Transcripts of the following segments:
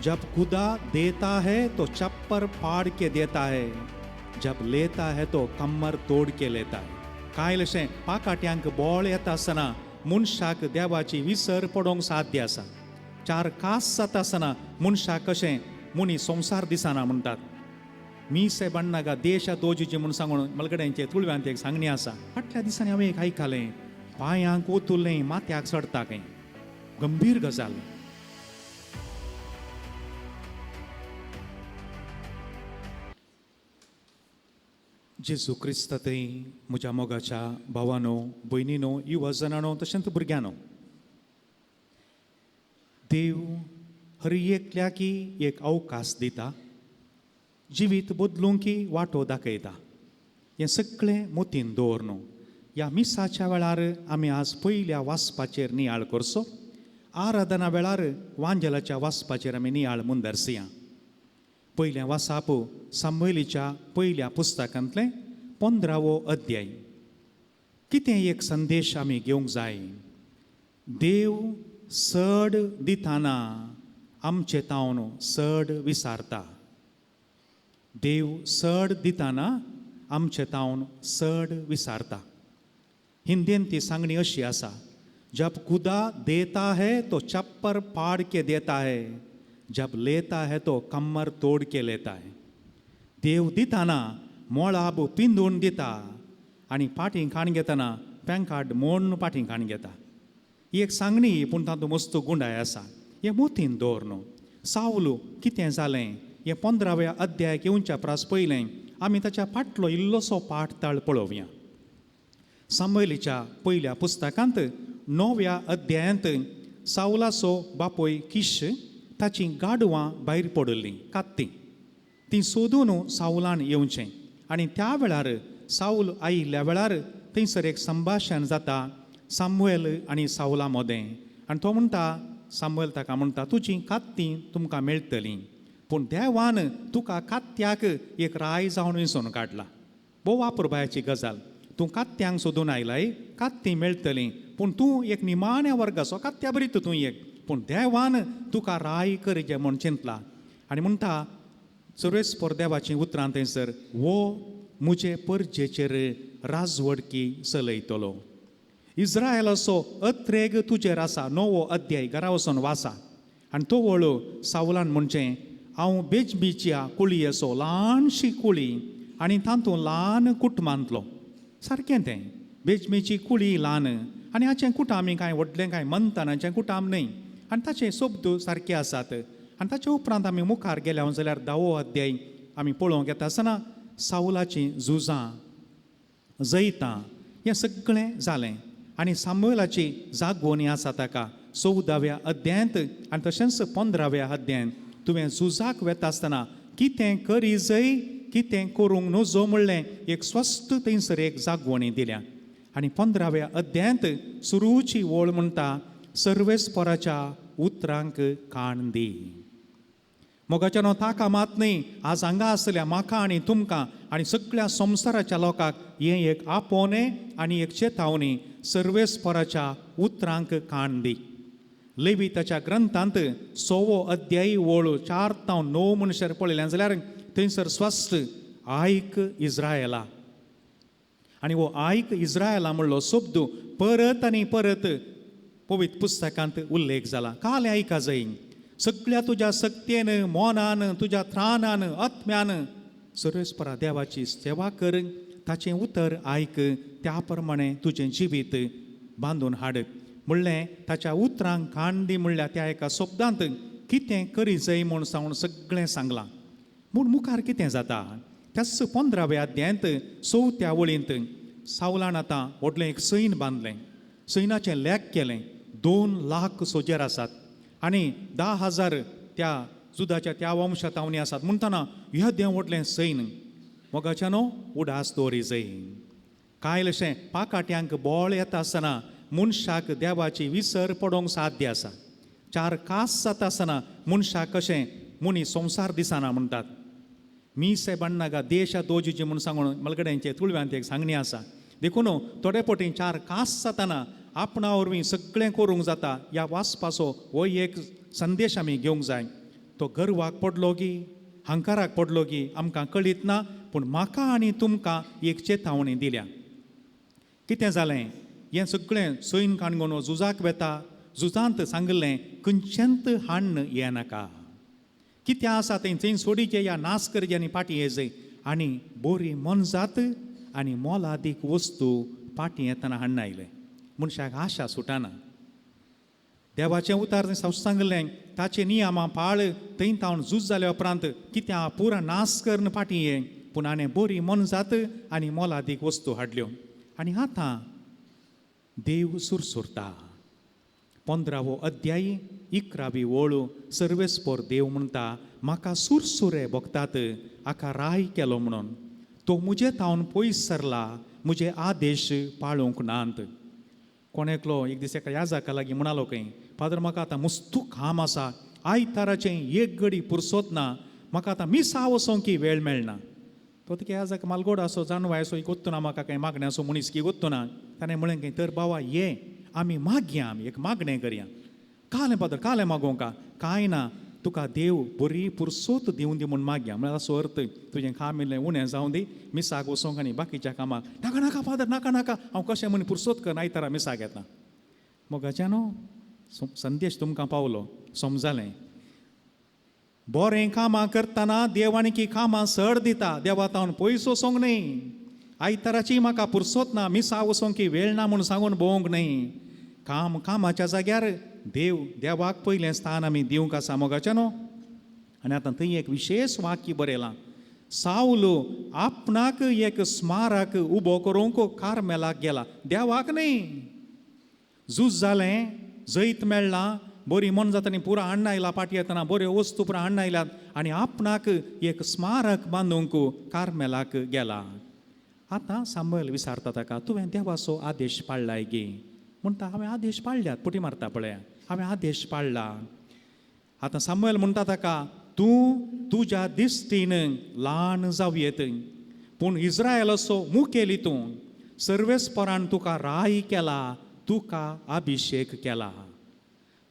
जब खुदा देता है तो छप्पर फाड़ के देता है, जब लेता है तो कमर तोड के लेता है. कांय अशें पाकाट्यांक बोळ येता आसतना मनशाक देवाची विसर पडोवंक साध्य आसा. चार कास जाता आसतना मनशाक कशें मनीस संवसार दिसना म्हणटात. मीसे बण्णागा देशा दोजीची म्हूण सांगून मलगड्यांचे तुळव्यांत एक सांगणी आसा. फाटल्या दिसांनी हांवें एक आयकलें, पांयांक ओतुल्लें माथ्याक चडटा खंय. गंभीर गजाल. जेजू क्रिस्त थंय म्हज्या मोगाच्या भावानो, भयणीनो, युवा जणांनो तशेंच भुरग्यांनो, देव हर एकल्याकी एक अवकाश दिता, जिवीत बदलूंक वाटो दाखयता. हें सगळें मोतीन दवर न्हू. ह्या मिसाच्या वेळार आमी आज पयल्या वाचपाचेर नियाळ करचो. आराधना वेळार वांजेलाच्या वाचपाचेर आमी नियाळ मुंदरसया. पयलें वासाप सामवेलीच्या पयल्या पुस्तकांतलें 15वो अध्याय. कितें एक संदेश आमी घेवंक जाय. देव चड दिताना आमचे तावन चड विसारता. देव चड दिताना आमचे तावन चड विसारता. हिंदीन ती सांगणी अशी आसा, जब खुदा देता है तो छप्पर फाड़ के देता है, जब लेता है तो कमर तोड के लेता है. देव दिताना मोळाब पिंदून दिता आनी पाटीं खाण घेतना पॅन मोडून पाटीं खाण घेता. ही एक सांगणी, पूण तातूंत मस्त गुंडाय आसा. हें मोतीन दवर न्हू. सावलू कितें जालें हें 15व्या अध्यायाक येवच्या प्रास पयलें आमी ताच्या फाटलो इल्लोसो पाठ ताळ पळोवया. सामवेलीच्या पयल्या पुस्तकांत 9व्या अध्यायांत सावलाचो बापूय किश ताचीं गाडवां भायर पडिल्लीं कात्तीं, तीं सोदून सावलान येवचें. आनी त्या वेळार सावल आयिल्ल्या वेळार थंयसर एक संभाशण जाता सामुएल आनी सावला मदें. आनी तो म्हणटा, सामुएल ताका म्हणटा, तुजीं कात्तीं तुमकां मेळटलीं, पूण देवान तुका कात्याक एक राय जावन विसोवन काडला. भोव वापरपाची गजाल. तूं कात्यांक सोदून आयलाय, कात्तीं मेळटलीं, पूण तूं एक निमाण्या वर्गाचो कात्या बरी तूं एक, पूण देवान तुका राय करचें म्हूण चिंतला. आनी म्हणटा सर्वेस्पर देवाचीं उतरां थंयसर, वो म्हजे परजेचेर राजवडकी चलयतलो. इस्रायलाचो अत्रेग तुजेर आसा. 9वो अध्याय घरा वचून वासा. आनी तो वळू सावलान म्हणचें, हांव बेजबीच्या कुळयेचो, ल्हानशी कुळी आनी तातूंत ल्हान कुटुंबांतलो. सारकें तें, बेजमीची कुळी ल्हान आनी हाचें कुटाम आमी कांय व्हडलें कांय मंथनाचें कुटाम न्हय. आनी ताचे शब्द सारके आसात. आनी ताचे उपरांत आमी मुखार गेल्या जाल्यार 10वो अध्याय आमी पळोवंक येता आसतना सावलाचीं झुजां जैतां हें सगळें जालें. आनी सामुएलाची जागवणी आसा ताका 14व्या अध्यायांत आनी तशेंच 15व्या अध्यायांत. तुवें झुजाक वेता आसतना कितें करी जय, कितें करूंक नजो म्हणलें एक स्वस्थ थंयसर एक जागवणी दिल्या. आनी 15व्या अध्यायांत सुरूची ओळ म्हणटा, सर्वेस्पराच्या उतरांक कान दी. मोगाच्यानो ताका मात न्हय, आज हांगा आसल्या म्हाका आनी तुमकां आनी सगळ्या संवसाराच्या लोकांक हें एक आपोवणें आनी एक चेतावणी, सर्वेस्पराच्या उतरांक कान दी. लेविताच्या ग्रंथांत 6वो अध्याय ओळ 4 तावन 9 मनशार पळयलें जाल्यार थंयसर स्वस्थ आयक इस्रायला. आनी हो आयक इस्रायला म्हणलो शब्द परत आनी परत पवित्र पुस्तकांत उल्लेख जाला. काल आयका जाय सगळ्या तुज्या सक्तेन, मोनान, तुज्या त्राणान, आत्म्यान सर्वेस्परा देवाची सेवा कर, ताचें उतर आयक, त्या प्रमाणे तुजें जिवीत बांदून हाड म्हणलें. ताच्या उतरांक कान दी म्हणल्यार त्या एका शब्दांत कितें करी जाय म्हूण सांगून सगळें सांगलां. म्हूण मुखार कितें जाता त्याच 15व्या अध्यायांत 4थ्या वळींत सावलान आतां व्हडलें एक सैन बांदलें, सैनाचें लेख केलें. 2 लाख सोजेर आसात आनी 10,000 त्या जुदाच्या त्या वंशा तावणी आसात. म्हणटना येदें व्हडलें सैन. मोगाच्यानो उडास दवरी जाय. कांय अशें पाकाट्यांक बोळ येता आसतना मनशाक देवाची विसर पडोवंक साध्य आसा. चार कास जाता आसतना मनशाक कशें मनीस संवसार दिसना म्हणटात. मीसे बण्णागा देशा दोजीची म्हूण सांगून मलगड्यांचे तुळव्यांत एक सांगणी आसा. देखून थोडे पटी चार कास जाताना आपणा वरवीं सगळें करूंक जाता. ह्या वाचपाचो हो एक संदेश आमी घेवंक जाय. तो गर्वाक पडलो गी, हंकाराक पडलो गी आमकां कळीत ना, पूण म्हाका आनी तुमकां एक चेतावणी दिल्या. कितें जालें, हें सगळें सैन काणगोण झुजाक वेता, झुजांत सांगिल्लें खंयचेंत हाण्ण येनाका, कितें आसा तें थंय सोडीचें या नाश करचें आनी फाटीं येजय. आनी बरी मनजात आनी मोलादीक वस्तू फाटीं येतना हाण्ण आयलें. मनशाक आशा सुटाना. देवाचें उतार थंय सांगिल्लें ताचे नियमां पाळ, थंय तावन झूज जाल्या उपरांत कितें पुरा नाश करून फाटीं ये, पूण हाणें बरी मनजात आनी मोलादीक वस्तू हाडल्यो. आनी आतां देव सुरसुरता. 15वो अध्याय 11वी ओळ, सर्वेस्पोर देव म्हणटा म्हाका सुरसुरे भोगतात हाका राय केलो म्हणून, तो म्हजे तावन पयस सरला, म्हजे आदेश पाळूंक नात. कोण एकलो एक दीस एका याजाका लागीं म्हणालो खंय, फादर म्हाका आतां मुस्तू काम आसा, आयताराचें एक गडी पुरसोत ना, म्हाका आतां मिसा वचोंक वेळ मेळना. तो तुका याजाक मालगोड आसो जानवाय आसो गोत्तू ना, म्हाका कांय मागणें आसो मनीस की गोत्तू ना. ताणें म्हळें खंय, तर बाबा ये आमी मागया, आमी एक मागणें करया. कालें फादर कालें मागोवंका कांय ना, तुका देव बरी पुरसोत दिवं दी म्हूण मागया. म्हळ्यार असो अर्थ तुजें काम इल्लें उणें जावं दी, मिसाक वचोंक आनी बाकीच्या कामाक नाका नाका फादर नाका नाका, हांव कशें म्हूण पुरसोत कर आयतारा मिसाक येता. मोगाच्यान संदेश तुमकां पावलो, समजालें. बरें कामां करतना देव आनी की कामां सड दिता, देवा तावन पयस वचोंक न्हय. आयताराची म्हाका पुरसोत ना, मिसा वचोंक की वेळ ना म्हूण सांगून भोवंक न्हय. काम कामाच्या जाग्यार देव देवाक पयलें स्थान आमी दिवंक आसा मोगाच्यान. आनी आतां थंय एक विशेश वाक्य बरयलां, सावलो आपणाक एक स्मारक उबो करूंक कार्मेलाक गेला, देवाक न्हय. झूज जालें, जैत मेळ्ळां, बरी मनजात आनी पुरा हाण्ण आयला, फाटीं येतना बऱ्यो वस्तू पुरा हाण्ण आयल्यात आनी आपणाक एक स्मारक बांदूंक कार्मेलाक गेला. आतां सामुएल विचारता ताका, तुवें देवाचो आदेश पाळ्ळाय गे? म्हणटा हांवें आदेश पाळ्ळ्यात, पुटी मारता पळया, हांवें आदेश पाळ्ळा. आतां सामुएल म्हणटा ताका, तूं तुज्या दिश्टीन ल्हान जावं येत, पूण इस्रायलाचो मुखेली तूं, सर्वेस्परान तुका राय केला, तुका अभिशेक केला.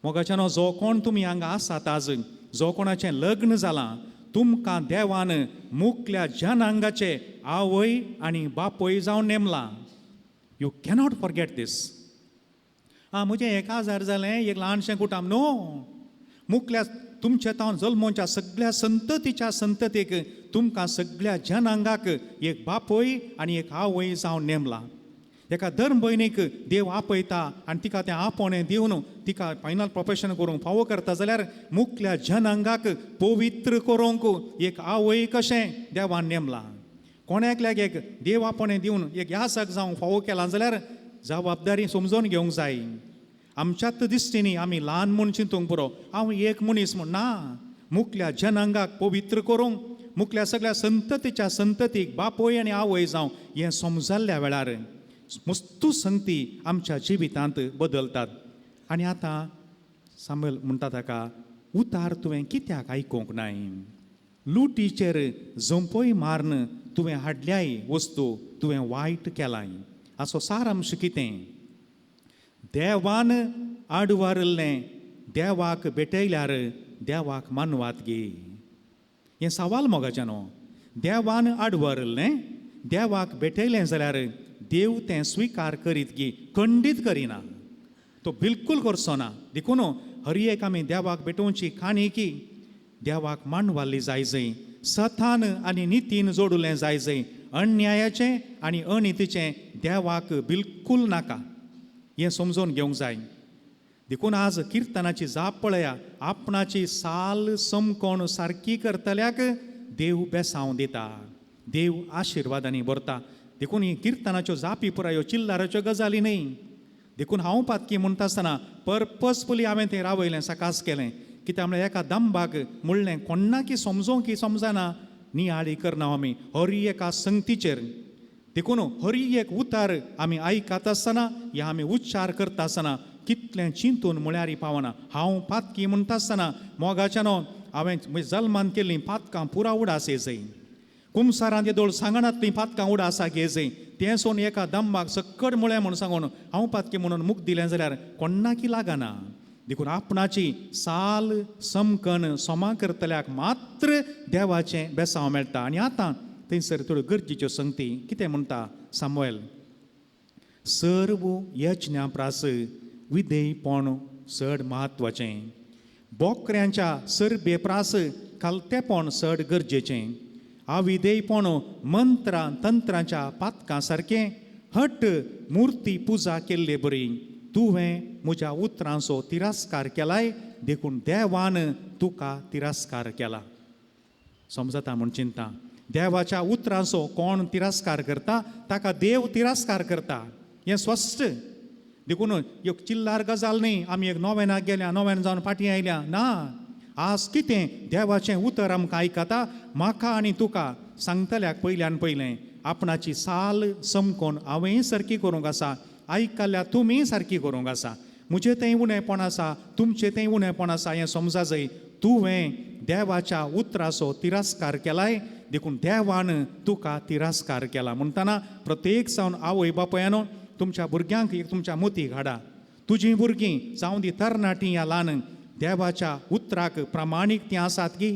मोगाच्यानो जो कोण तुमी हांगा आसात आज, जो कोणाचें लग्न जालां, तुमकां देवान मुकल्या जनांगाचे आवय आनी बापूय जावन नेमला. You cannot forget these. आं म्हजें 1000 जालें, एक ल्हानशें कुटाम न्हू, मुकल्या तुमच्या तावन जल्मोच्या सगळ्या संततीच्या संततीक तुमकां सगळ्या जनांगाक एक बापूय आनी एक आवय जावन नेमला. एका धर्म भयणीक देव आपयता आनी तिका तें आपोवणें दिवन तिका फायनल प्रोफेशन करूंक फावो करता जाल्यार मुकल्या जनांगाक पवित्र करूंक एक आवय कशें देवान नेमलां. कोण एकल्याक एक देव आपोवणें दिवन एक यासक जावंक फावो केला जाल्यार जबाबदारी समजून घेवंक जाय. आमच्याच दिश्टीनी आमी ल्हान म्हूण चिंतूंक पुरो, हांव एक मनीस म्हूण ना, मुकल्या जनांगाक पवित्र करूंक मुकल्या सगळ्या संततीच्या संततीक बापूय आनी आवय जावं हें समजल्ल्या वेळार मस्तू संगती आमच्या जिवितांत बदलतात. आनी आतां सामुएल म्हणटा ताका, उतार तुवें कित्याक आयकूंक नाय? लुटीचेर झोंपय मारून तुवें हाडल्याय वस्तू तुवें वायट केलाय. हाचो सारांश कितें? देवान आडवारिल्लें देवाक भेटयल्यार देवाक मानवात गे. हें सवाल मोगाचें न्हू. देवान आडवारिल्लें देवाक भेटयलें जाल्यार देव तें स्विकार करीत गी? खंडीत करिना, तो बिलकूल करचो ना. देखून हर एक आमी देवाक भेटोवची काणी की देवाक मांडवाली जाय जंय सतान आनी नितीन जोडलें जाय जंय अन्यायाचें आनी अनितीचें देवाक बिलकूल नाका, हें समजून घेवंक जाय. देखून आज किर्तनाची जाप पळया, आपणाची साल समकोण सारकी करतल्याक देव बेसांव दिता, देव आशिर्वादांनी भरता. देखून ही किर्तनाच्यो जापी पुराय ह्यो चिल्लाराच्यो गजाली न्हय. देखून हांव पातकी म्हणटा आसतना पर्पजफुली हांवें तें रावयलें, सकास केलें. कित्याक म्हळ्यार एका दंबाक म्हणलें कोण्णाकी समजोंक की समजना, नियाळी करना आमी हर एका संगतीचेर. देखून हर एक उतार आमी आयकता आसतना या आमी उच्चार करता आसतना कितलें चिंतून म्हळ्यार पावना. हांव पातकी म्हणटा आसतना मोगाच्यान हांवें म्हज्या जल्मान केल्लीं पातकां पुरा उडास येजय, कुमसारांत येदोळ सांगणांतलीं पातकां उडासा घेजय, तें सोन एका दंबाक सक्कड म्हळें म्हूण सांगून हांव पातकी म्हणून मुख दिलें जाल्यार कोण्णाकी लागना. देखून आपणाची साल समकण सोमा करतल्याक मात्र देवाचें बेसांव मेळटा. आनी आतां थंयसर थोड्यो गरजेच्यो संगती कितें म्हणटा सामुएल, सर्व यज्ञा प्रास विधेयपण चड म्हत्वाचें, बोकऱ्यांच्या सरबे प्रास खालतेपण चड गरजेचें, आविधेयपण मंत्रां तंत्रांच्या पातकां सारकें हट मुर्ती पुजा केल्ले बरी. तुवें म्हज्या उतरांचो तिरस्कार केलाय देखून देवान तुका तिरस्कार केला. समजता म्हूण चिंता, देवाच्या उतरांचो कोण तिरस्कार करता ताका देव तिरस्कार करता हें स्पश्ट. देखून एक चिल्लार गजाल न्ही आमी एक नोवेनाक गेल्या, नोवेन जावन फाटीं आयल्या ना. आज कितें देवाचें उतर आमकां आयकता, म्हाका आनी तुका सांगतल्याक पयल्यान पयलें आपणाची साल समकोन हांवेंय सारकी करूंक आसा, आयकल्या तुमीय सारकी करूंक आसा. म्हजें तें उणेपण आसा, तुमचें तें उणेपण आसा हें समजा जाय. तुवें देवाच्या उतराचो तिरस्कार केलाय देखून देवान तुका तिरस्कार केला. म्हणटना प्रत्येक जावन आवय बापायनो तुमच्या भुरग्यांक एक तुमच्या मतीक हाडा, तुजीं भुरगीं जावं दी तरणाटीं या ल्हान, देवाच्या उतराक प्रामाणीक तीं आसात की,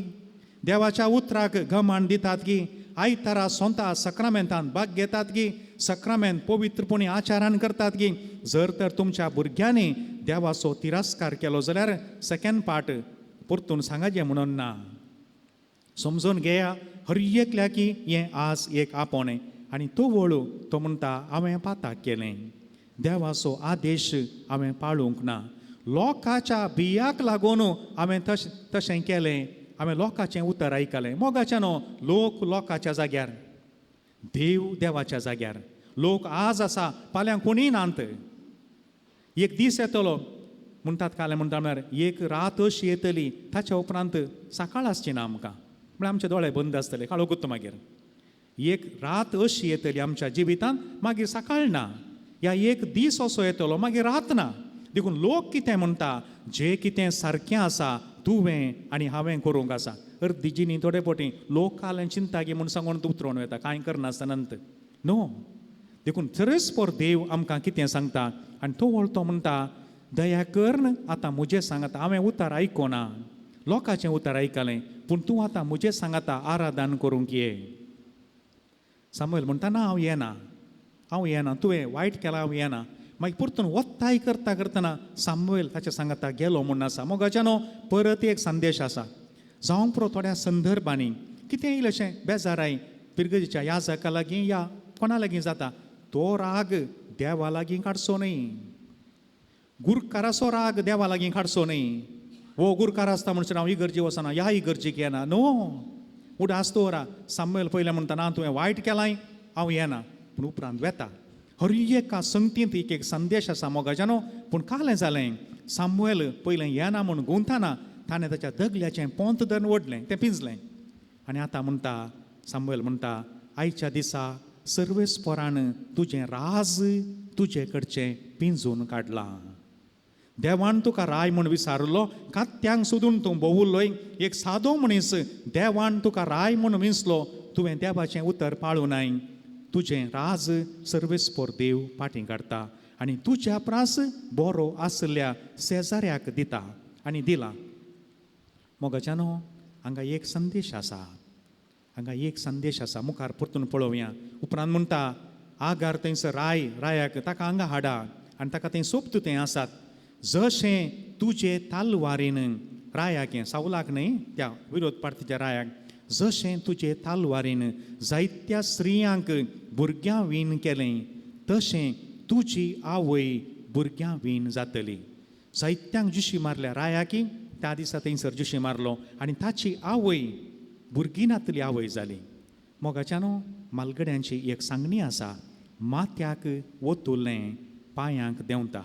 देवाच्या उतराक गमान दितात की, आयतारा सोंता सक्रामेंतान भाग घेतात की, सक्रामेंत पवित्रपणी आचारान करतात की. जर तर तुमच्या भुरग्यांनी देवाचो तिरस्कार केलो जाल्यार सेकेंड पार्ट परतून सांगाचें म्हणून ना. समजून घेया हर एकल्याकी हें आज एक आपोवणें. आनी तो वळू तो म्हणटा हांवें पाताक केलें, देवाचो आदेश हांवें पाळूंक ना, लोकाच्या बियाक लागून हांवें तशें केलें, हांवें लोकाचें उतर आयकलें. मोगाचें न्हू, लोक लोकाच्या जाग्यार, देव देवाच्या जाग्यार. लोक आज आसा फाल्यां कोणीय नात. एक दीस येतलो म्हणटात कालें म्हणटा म्हळ्यार एक रात अशी येतली ताच्या उपरांत सकाळ आसची ना आमकां, म्हळ्यार आमचे दोळे बंद आसतले काळोखूच. मागीर एक रात अशी येतली आमच्या जिवितांत मागीर सकाळ ना, या एक दीस असो येतलो मागीर रात ना. देखून लोक कितें म्हणटा, जें कितें सारकें आसा तुवें आनी हांवें करूंक आसा. अर्दी जिणी थोडे पोटी लोक कालें चिंता गी म्हूण सांगून उतरोवन वता कांय करनासतना न्हू. देखून थरसपोर देव आमकां कितें सांगता आनी तो वळतो म्हणटा दया करन आतां म्हजें सांगता, हांवें उतर आयकोना, लोकांचें उतर आयकलें, पूण तूं आतां म्हजें सांगता आराधन करूंक ये. सामुएल म्हणटा ना हांव येना, हांव येना, तुवें वायट केलां हांव येना. मागीर परतून वत्ताय करता करतना सामुएल ताच्या सांगता गेलो म्हूण आसा. मोगाच्यानो परत एक संदेश आसा जावंक पुरो थोड्या संदर्भांनी कितें इल्लेशें बेजाराय पिरगजेच्या याजका लागीं या कोणा लागीं जाता तो राग देवा लागीं काडचो न्हय, गुरकाराचो राग देवा लागीं काडचो न्हय. हो गुरकार आसता म्हणसर हांव इगर्जी वचना, ह्या इगर्जीक येना, न्हू उडास दवरा. सामुएल पयलें म्हणटा ना तुवें वायट केलां हांव येना, पूण उपरांत वेता. हर एका संगतींत एक एक संदेश आसा मोगाच्यानो. पूण कालें जालें सामुएल पयलें येना म्हूण गुंथना ताणें ताच्या दगल्याचें पोंत धरून ओडलें, तें पिंजलें. आनी आतां म्हणटा सामुएल म्हणटा आयच्या दिसा सर्वेस्परान तुजें राज तुजे कडचें पिंजून काडलां. देवान तुका राय म्हूण विचारलो, कात्यांक सोदून तूं भोंवुल्लोय, एक सादो मनीस देवान तुका राय म्हूण विंचलो, तुवें देवाचें उतर पाळूं नाय, तुजें राज सर्वेस्पोर देव फाटीं काडटा आनी तुज्या प्रास बरो आसल्या शेजाऱ्याक दिता आनी दिला. मोगाच्यानो हांगा एक संदेश आसा, हांगा एक संदेश आसा. मुखार परतून पळोवया. उपरांत म्हणटा आगार थंयसर राय रायाक ताका हांगा हाडा आनी ताका थंय सोबत थंय आसात. जशें तुजे तालवारीन रायाक, हें सावलाक न्हय त्या विरोध पार्टीच्या रायाक, जशें तुजे तालवारीन जायत्या स्त्रियांक भुरग्यां वीण केलें तशें तुजी आवय भुरग्यां वीण जातली. जायत्यांक जुशी मारल्या रायाकी त्या दिसा थंयसर जुशी मारलो आनी ताची आवय भुरगीं नातली आवय जाली. मोगाच्यानो मालगड्यांची एक सांगणी आसा, माथ्याक ओतुल्लें पांयांक देंवता.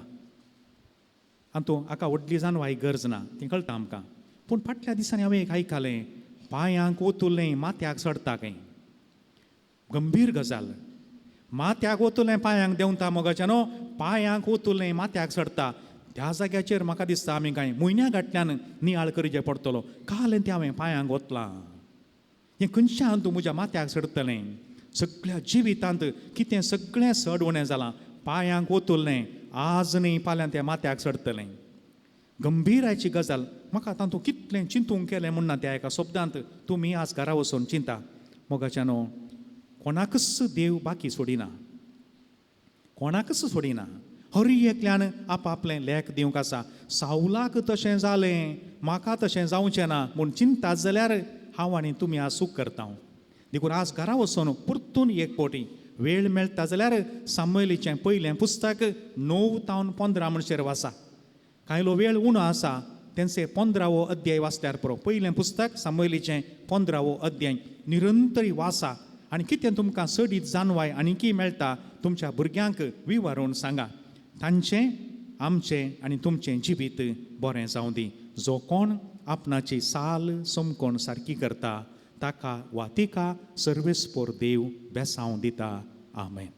आनी तूं हाका व्हडली जाणवाय गरज ना, ती कळटा आमकां. पूण फाटल्या दिसांनी हांवें एक आयकलें, पांयांक ओतुल्लें माथ्याक चडटा खंय. गंभीर गजाल. माथ्याक ओतुल्लें पांयांक देंवता मोगाच्यानो, पांयांक ओतुल्लें माथ्याक चडटा. त्या जाग्याचेर म्हाका दिसता आमी कांय म्हयन्या फाटल्यान नियाळ करचें पडटलो. काल तें हांवें पांयांक ओतलां, हें खंयच्यान तूं म्हज्या माथ्याक चडटलें. सगळ्या जिवितांत कितें सगळें चड उणें जालां, पांयांक ओतुल्लें आज न्ही फाल्यां तें माथ्याक चडटलें. गंभीरायची गजाल. म्हाका तातूंत कितलें चिंतूंक केलें म्हूण ना त्या एका शब्दांत. तुमी आज घरा वचून चिंता. मोगाच्यानो, कोणाकच देव बाकी सोडिना, कोणाकच सोडिना. हर एकल्यान आपआपलें लेख दिवंक आसा. सावलाक तशें जालें, म्हाका तशें जावचें ना म्हूण चिंता जाल्यार हांव आनी तुमी आज चूक करता. देखून आज घरा वचून परतून एक फावटी वेळ मेळटा जाल्यार सामुएलीचें पयलें पुस्तक 9 तावन 15 म्हणसर वाचा. कांयलो वेळ उणो आसा, तेंचे 15वो अध्याय वाचल्यार पुरो. पयलें पुस्तक सामुएलीचें 15वो अध्याय निरंतरी वाचा आनी कितें तुमकां चडीत जाणवाय आनीकय मेळटा तुमच्या भुरग्यांक विवरून सांगा. तांचें, आमचें आनी तुमचें जिवीत बरें जावं दी. जो कोण आपणाची साल समकोण सारकी करता ताका वा तिका सर्वेस्पोर देव बेसांव दिता. आमेन.